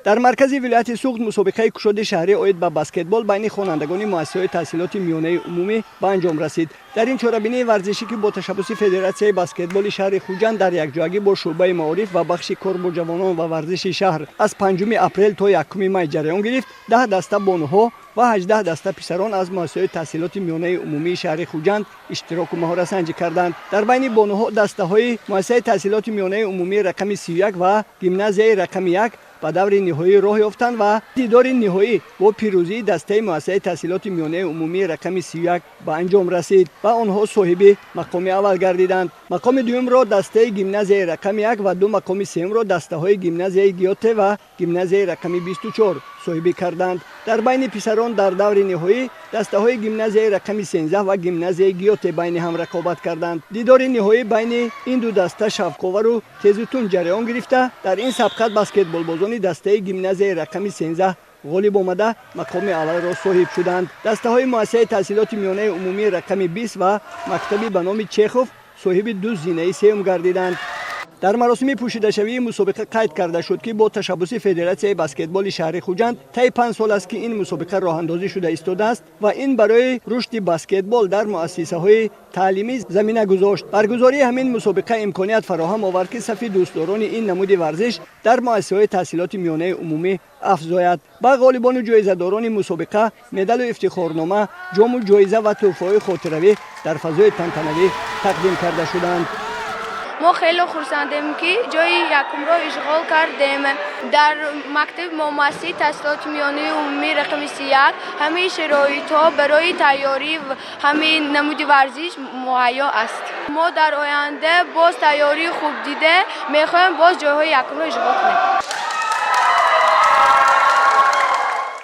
Дар маркази вилояти Суғд мусобиқаи кушоди шаҳрӣ оид ба баскетбол байни хонандагони муассисаҳои таҳсилоти миёнаи умумӣ ба анҷом расид. Дар ин чорабинии варзишӣ, ки бо ташаббуси Федератсияи баскетболи шаҳри Хуҷанд дар якҷоягӣ бо шӯъбаи маориф ва бахши кор бо ҷавонон ва варзиши шаҳр аз 5 апрел то 1 май ҷараён гирифт, 10 даста бонуҳо ва 18 даста писарон аз муассисаҳои таҳсилоти миёнаи умумии шаҳри Хуҷанд иштироку маҳоратсанҷӣ карданд. Дар байни бонуҳо дастаҳои муассисаи таҳсилоти миёнаи умумии рақами 31 ва гимназияи рақами 1 ба даври ниҳоӣ роҳ ёфтанд ва дидори ниҳоӣ бо пирӯзии дастаи муассисаи таҳсилоти миёнаи умумии рақами 31 ба анҷом расид ва онҳо соҳиби мақоми аввал гардиданд. Мақоми дуюмро дастаи гимназияи рақами 1 ва ду мақоми сеюмро дастаҳои гимназияи Гёте ва гимназияи рақами 24 соҳибӣ карданд. Дар байни писарон дар даври ниҳоӣ дастаҳои гимназияи рақами 13 ва гимназияи Гёте байни ҳам рақобат карданд. Дидори ниҳоӣ байни ин ду даста шавқовару тезу тунд ҷараён гирифта, дар ин сабқат баскетболбозони дастаи гимназияи рақами 13 ғолиб омада, мақоми аввалро соҳиб шуданд. Дастаҳои муассисаи таҳсилоти миёнаи умумии рақами 20 ва мактаби ба номи Чехов соҳиби ду зинаи сеюм гардиданд. Дар маросими пӯшидашавии мусобиқа қайд карда шуд, ки бо ташаббуси Федератсияи баскетболи шаҳри Хуҷанд таи 5 сол аст, ки ин мусобиқа роҳандозӣ шуда истодааст ва ин барои рушди баскетбол дар муассисаҳои таълимӣ замина гузошт. Баргузории ҳамин мусобиқа имконият фароҳам овард, ки сафи дӯстдорони ин намуди варзиш дар муассисаҳои таҳсилоти миёнаи умумӣ афзояд. Ба ғолибону ҷоизадорони мусобиқа медалу ифтихорнома, ҷому ҷоиза ва тӯҳфаҳои хотиравӣ дар фазои тантанавӣ тақдим карда шуданд. Мо хеле хурсандем, ки ҷои якумро ишғол кардем. Дар мактаби мо, муассисаи таҳсилоти миёнаи умумии рақами 31, ҳамаи шароитҳо барои тайёрӣ ҳамин намуди варзиш муҳайё аст. Мо дар оянда боз тайёрии хуб дида мехоҳем, боз ҷойҳои якумро ишғол кунем.